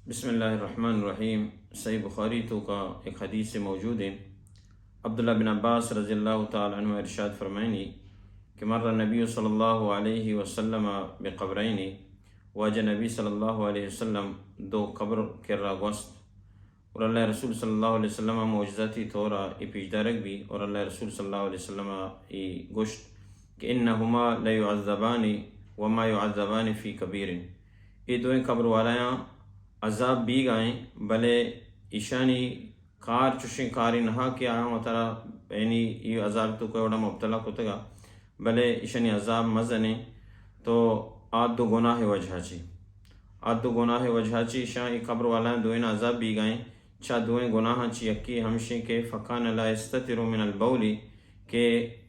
بسم اللہ الرحمن الرحیم۔ صحیح بخاری توکا ایک حدیث موجود ہے۔ عبداللہ بن عباس رضی اللہ تعالی عنہ ارشاد فرمائنی کہ مر النبی صلی اللہ علیہ وسلم بقبرین، واجہ نبی صلی اللہ علیہ وسلم دو قبر کرا گوست، اور اللہ رسول صلی اللہ علیہ وسلم معجزاتی طورا ای پیشدارگ بی، اور اللہ رسول صلی اللہ علیہ وسلم ای گوشت کہ انہما لیعذبان وما یعذبان فی کبیر، ای دوئیں قبر والایاں عذاب بیگائیں، بلے ایشانی کار چوشیں کارے نہ کہ آیاں وترا یعنی ای عذاب توکا وڑا مبتلا کتگا، بلے ایشانی عذاب مزنیں۔ تو آ دو گناہ وجہ چی، آ دو گناہ وجہ چی ایشاں ای قبر والایاں دوئیں عذاب بیگائیں۔ چا دوئیں گناہاں چی یکی ہمشیں کہ فکان لا یستتر من البول، کہ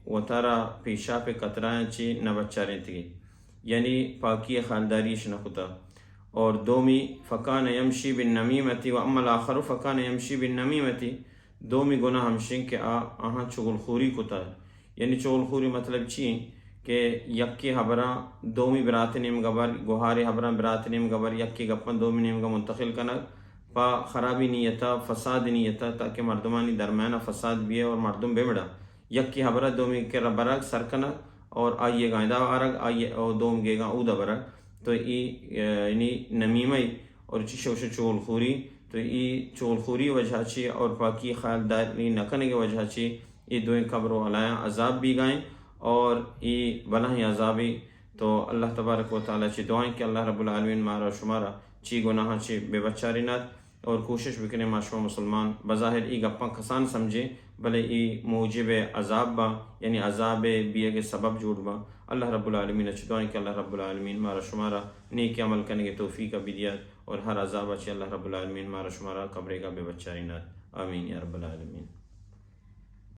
وتارا پیشاپ قطرایاں چی نہ بچارینتگی، یعنی پاکی خیالداریش نہ کتا۔ اور دومی، فکان یمشی بالنمیمۃ و اما الآخر فکان یمشی بالنمیمۃ، دومی گناہ ہمشیں کہ آ آہاں چغل خوری کتا۔ یعنی چغل خوری مطلب چی؟ کہ یکی حبراں دومی برات نیمگا بر، گوہاری حبراں برات نیمگا بر، یکی گپاں دومی نیمگا منتقل کنگ، پا خرابی نیتا، فساد نیتا، تاکہ مردمانی درمیانا فساد بیئے اور مردم بمڑا۔ یکی حبرا دومی کرا برگ، سر کنگ اور آئیے گائدا آرگ، آئیے او دوم گیگا اودا برگ۔ تو ای، یعنی نمیمہ ای اور چی شوش چغل خوری۔ تو ای چغل خوری وجہ چی اور پاکی خیالداری نہ کنگے وجہ چی ای دوئیں قبر والایاں عذاب بیگائیں اور ای بلاہیں عذابی۔ تو اللہ تبارک و تعالی چی دعائیں کہ اللہ رب العالمین مارا شمارا چی گناہاں چی بے بچارینات۔ اور کوشش بکنیں ما شما مسلمان بظاہر ای گپاں کسان سمجھیں، بلے ای موجب عذاب باں، یعنی عذاب بیگ سبب جوڑ باں۔ اللہ رب العالمین چی دعائیں کہ اللہ رب العالمین مارا شمارا نیک عمل کنگے توفیق بدیات اور ہر عذاب چی اللہ رب العالمین مارا شمارا قبرے گا بے بچارینات۔ آمین یا رب العالمین۔